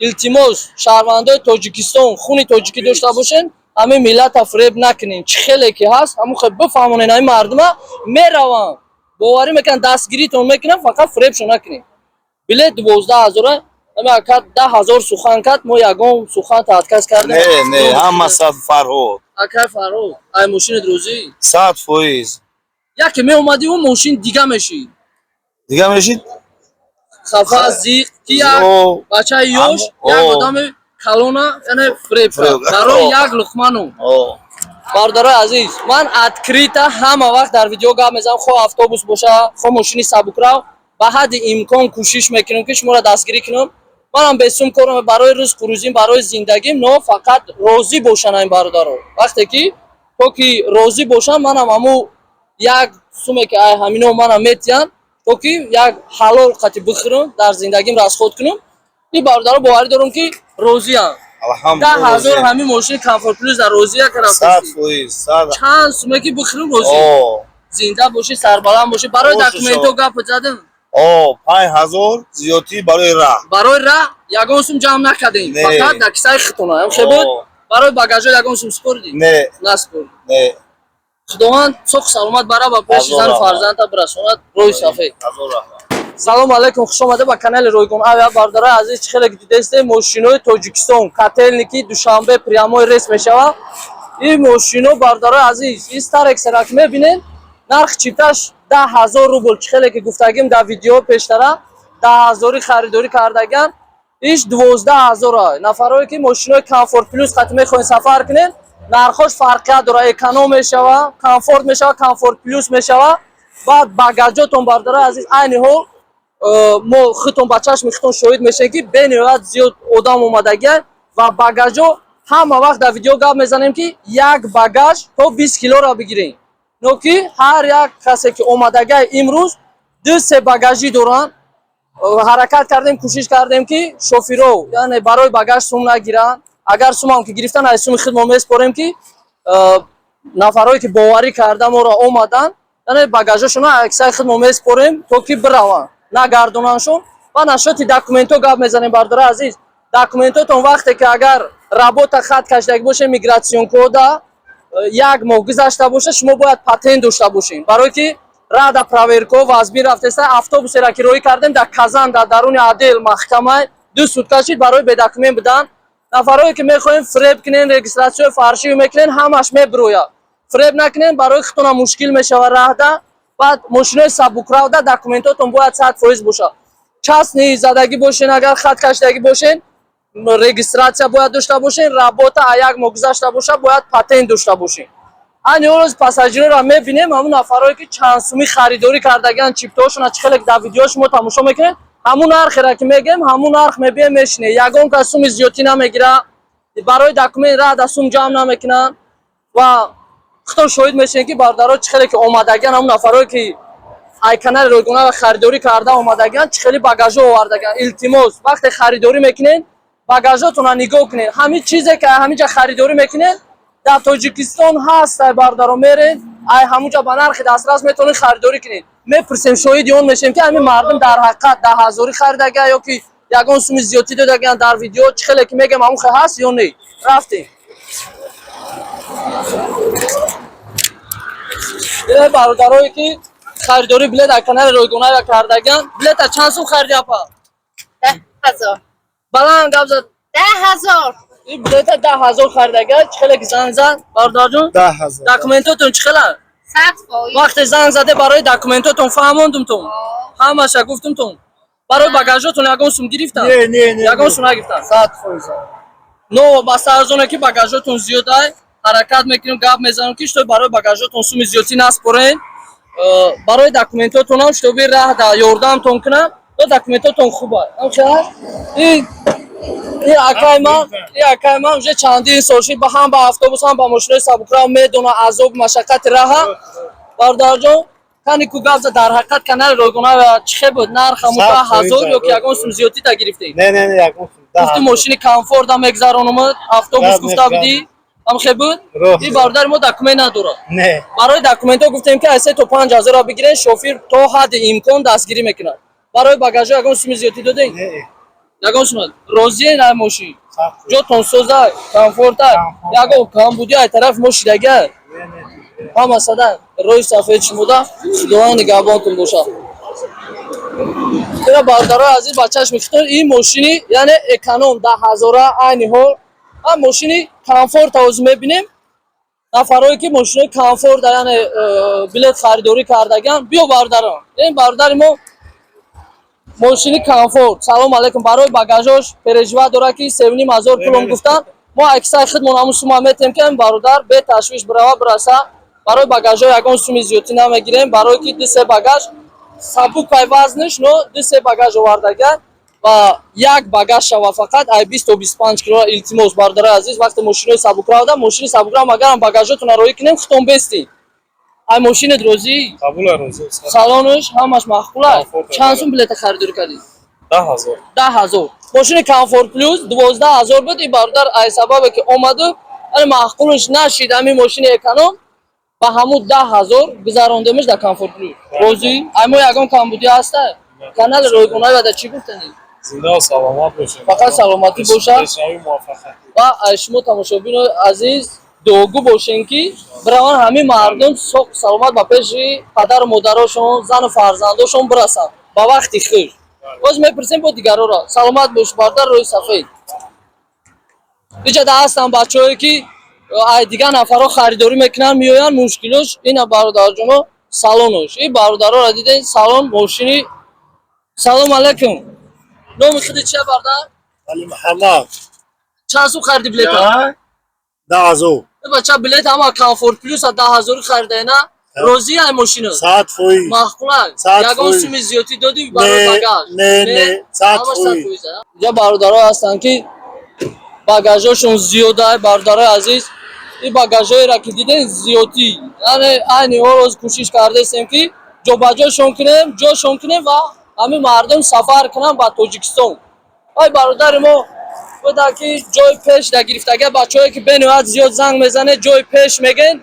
Илтимос, шаҳрвандои Тоҷикистон, хуни тоҷикӣ дошта бошен, ҳамин миллата фиреб накунен. Чӣ хеле ки ҳаст, ҳамун хел бифаҳмонен. Ҳамин мардума мераванд, боварӣ мекунанд, дастгиритон мекунанд, фақат фиребшон накунен. Билет 12 0-а, ҳамин ака 10 000 сухан кард, мо ягон сухан отказ кардем? Не, не, ҳама сад Фарҳод. Акай Фарҳод, ай мошинат розӣ? 100%. Яке меомадӣ, ӯ мошин дига мешид. Дига мешид. Хафа, зиқ, ки як О, бачаи ёш як одами калона, яъне фиреб кард Фиреб. барои О. як луқману. О. Бародарои азиз, ман открыто ҳама вақт дар видео гап мезанам, хо автобус боша, хо мошини сабукрав, ба ҳадди имкон кӯшиш мекунам, ки шуморо дастгирӣ кунам. Манам бесум корам, барои ризқу рӯзим, барои зиндагим, но фақат розӣ бошанд ин бародаро. Вақте ки то ки розӣ бошам, манам ҳаму як суме ки ай ҳамино манам метиҳанд, то ки як ҳалол қати бихӯрам, дар зиндагим расход кунам. Ин бародаро, боварӣ дорам, ки розиам. 10 000 ҳамин мошини Комфорт Плюс дар розия. Сад фоиз, сад. Чанд суме ки бихӯрам, розӣ. О. Зинда бошӣ, сарбаланд бошӣ. Барои Бошу. документҳо гап задам. О, 5000 зиёдтӣ барои раҳ. Барои раҳ ягон сум ҷамъ накардем. Не. Фақат дар кисаи хитона ам хебуд. О. Барои багажҳо ягон сум супоридӣ? Не. Насупордӣ. Не. Худованд соқ саломат бара, ба пеши Ҳазор зану раҳмат. фарзанда бирасонад, роҳи сафед. Ҳазор раҳмат. Салому алайкум, хуш омада ба канали Ройгон Авиа. Бародарои азиз, чӣ хеле ки дидестем, мошинои Тоҷикистон, Котельники, Душанбе прямой рейс мешавад ин мошино. Бародарои азиз, ин Старексера ки мебинед, нарх чипташ 10 000 рубл. Чӣ хеле ки гуфтагим дар видео пештара, 10 0-и харидорӣ кардаган, иш 12 0-а. Нафарое ки мошинои Комфорт Плюс қати мехоҳед сафар кунед, нархош фарқият дора: эконом мешава, комфорт мешава, Комфорт Плюс мешава. Баъд багажотон, бародарои азиз, айни ҳол мо худтон ба чашми худтон шоҳид мешавем, ки бениҳоят зиёд одам омадагиа ва багажо. Ҳама вақт дар видео гап мезанем, ки як багаж то 20 килоро бигирем, но ки ҳар як касе ки омадагиа имрӯз, ду се багажӣ доранд. Ҳаракат кардем, кӯшиш кардем, ки шофирро, яъне барои багаж сум нагиранд. Агар сумам ки гирифтан, аз суми худ мо меспорем, ки нафарое ки боварӣ карда моро омаданд, яъне багажашонро аксари худ мо меспорем, то ки бираванд, нагардонандшон. Ва насчёти документҳо гап мезанем. Бародари азиз, документотон вақте ки агар работа хат кашидаги боше, миграционкода як моҳ гузашта боша, шумо бояд патент дошта бошем, барое ки рада проверко вазбин рафтеста. Автобусера ки роҳӣ кардем дар Казан, дар даруни отдел маҳкама ду сутка шид барои бедокумент будан. Нафарое ки мехоҳем фиреб кунен, регистратсияи фаршиё мекунен, ҳамаш мебирояд. Фиреб накунен, барои худтона мушкил мешава раҳда. Баъд мошинои сабукравда документотон бояд 100% бошад. Частный задагӣ бошен, агар хат кашидагӣ бошен, регистратсия бояд дошта бошен, работа а як моҳ гузашта боша, бояд патент дошта бошен. Ани рӯз пассажирро мебинем, ҳамун нафарое ки чанд сумӣ харидорӣ кардагиан чиптаҳошона, чӣ хеле дар видео шумо тамошо мекунед, ҳамун нархеро ки мегӯем, ҳамун нарх мебием, мешине. Ягон кас суми зиёдтӣ намегира, барои документ рада сум ҷамъ намекунанд. Ва худтон шоҳид мешавем, ки бародаро, чӣ хеле ки омадагиан, ҳамун нафарое ки ай канали Ройгонава харидорӣ карда омадагиан, чӣ хеле багажҳо овардагиан. Илтимос, вақте харидорӣ мекунед, багажотонро нигоҳ кунед. Ҳамин чизе ки ҳаминҷа харидорӣ мекунед, дар Тоҷикистон ҳаст. Ай бародаро, меред, ай ҳамунҷа ба нархи дастрас метавонед харидорӣ кунед. Мепурсем, шоҳиди он мешавем, ки ҳамин мардум дар ҳақиқат 10 0-ӣ харидагиан ё ки ягон суми зиёдтӣ додагиан. Дар видео чӣ хеле ки мегӯем, ҳамун хел ҳаст ё не. Рафтем. Бародарое ки харидорӣ билет дар канали Ройгонава кардагиан, билета чанд сум хариди, апа? 10 000. Баланд гап зад. 10 000. Ин билета 10 000 харидагиан. Чӣ хеле ки занг зад, бародарҷон? 10 000. Документотон чӣ хела? 100%. Вақте занг заде, барои документотон фаҳмондумтон, ҳамаша гуфтумтон. Барои багажотон ягон сум гирифтан? Не, не, не. Ягон сум нагирифтан. 100%. Но ба сарзоне ки багажотон зиёд ай, ҳаракат мекунем, гап мезанем, ки что барои багажотон суми зиёдтӣ наспорен. Барои документотонам, чтобы раҳ да ёрдамтон кунам, то документотон хуба. Ин акай ман уже чандин сол шид ба ҳам ба автобус, ҳам ба мошинои сабукрав, медона азоб, машаққати раҳа. Бародарҷон, кани ку гап зад. Дар ҳақиқат канали Ройгонава чӣ хел буд нарх, ҳамун 10 000 ё ки ягон сум зиёдтӣ та гирифтем? Не, не, не, ягон сум. Гуфти мошини комфорта мегзаронум, автобус гуфта будӣ, ҳам хел буд? Рост. Ин бародари мо документ надорад. Не. Барои документҳо гуфтем, ки аз 3 то 5 ҳазорро бигирен, шофир то ҳадди имкон дастгирӣ мекунад. Барои багажҳо ягон суми зиёдтӣ додем? Не. Ягон сумат розие на мошин, ҷотон соза, комфорта, ягон камбуди ай тараф мо шидага, ҳама сада роҳи сафед шумода, Худованд нигаҳбонтон бошад. Ина, бародарои азиз, ба чашми худтон ин мошини, яъне эконом, 10 ҳазора. Айни ҳол ҳам мошини комфорт ҳозир мебинем. Нафарое ки мошинои комфорт, яъне билет харидорӣ кардаган, биё, бародарон. Ин бародари мо мошини комфорт, салом алейкум, барои багажош переживать дорад, ки 3,5 ҳазор пулом гуфтан. Мо аксари худмон ҳамун сума метем, ки ин бародар беташвиш бирава, бираса. Барои багажҳо ягон суми зиёдтӣ намегирем, барое ки ду се багаж сабук пай вазниш, но ду се багаж овардаган ва як багаж шава фақат ай 20 то 25 кило. Илтимос, бародарои азиз, вақте мошинои сабукрав, мошини сабукрав, агарам багажотонро роҳӣ кунем, худтон бестӣ. Ай мошинет розӣ? Қабул, розӣ. Салонаш ҳамаш маъқула? Комфорт. Чанд сум билета харидорӣ кардӣ? 10 ҳазор. 10 ҳазор. Мошини комфорт плюс 12 ҳазор буд. Ин бародар ай сабабе ки омаду, ани маъқулш нашид, ҳамин мошини эконом ба ҳамун 10 ҳазор гузарондемиш дар комфорт плюс. Розӣ? Ай мо ягон камбудӣ ҳаста? Канали ройгонаи вада чӣ гуфтанӣ? Зинда ва саломат бошед. Фақат саломатӣ бошад. Пешравӣ, муваффақият. Ва аз шумо, тамошобинои азиз, дуогӯ бошем, ки бираванд ҳамин мардум соқ саломат ба пеши падару модарошон, зану фарзандошон бирасанд ба вақти хуш. Боз мепурсем бо дигароро. Саломат бош, бародар, рӯи сафед. Иҷада ҳастанд бачаҳое, ки ай дигар нафарҳо харидорӣ мекунанд, меоянд, мушкилош ина, бародарҷоно, салонош. Ин бародароро дидед, салон мошини. Салом алейкум, номи худи чия, бародар? Али Муҳаммад. Чанд сум хариди билета? 10 ҳазор. Бача, билет ҳама комфорт плюс 10 ҳазори харидаена. Розӣ ай мошина? 100%. Маъқула? 100 Ягон фоиз. суми зиёдтӣ додӣ барои Не, багаж? не, не, 100 Ҳамаш 100 фоиз. фоиз, а? Инҷа бародаро ҳастанд, ки багажошон зиёда. Бародарои азиз, ин багажҳоеро ки дидем, зиёдтӣ, яъне айни ҳол ҳозир кӯшиш кардаистем, ки ҷобаҷошон кунем, ҷошон кунем ва ҳамин мардум сафар кунанд ба Тоҷикистон. Ай бародари мо буда, ки ҷои пеш да гирифтага. Бачаҳое ки бениҳоят зиёд занг мезанед, ҷои пеш мегӯен,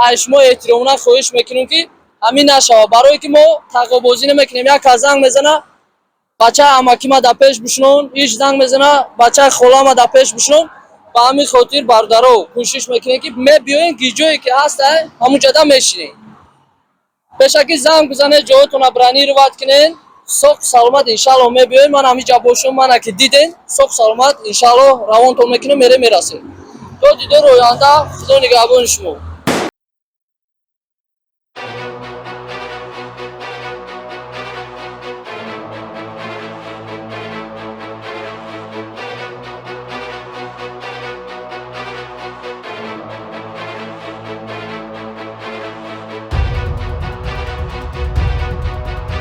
ай шумо эҳтиромона хоҳиш мекунем, ки ҳамин нашава, барое ки мо тағобозӣ намекунем. Як кас занг мезана: «Бачаи амакима дар пеш бишинон», иш занг мезана: «Бачаи холама дар пеш бишинон». Ба ҳамин хотир, бародаро, кӯшиш мекунем, ки мебиёем, ки ҷое ки ҳаста, ҳамун ҷода мешинем. Пешакӣ занг бизанед, ҷоотона бронировать кунед. Соқ саломат, иншалло, мебиёем. Ман ҳамин ҷа бошум, мана ки диден, соқ саломат, иншалло, равонтон мекунем, мере мерасем. То дидори оянда, Худо нигаҳбони шумо.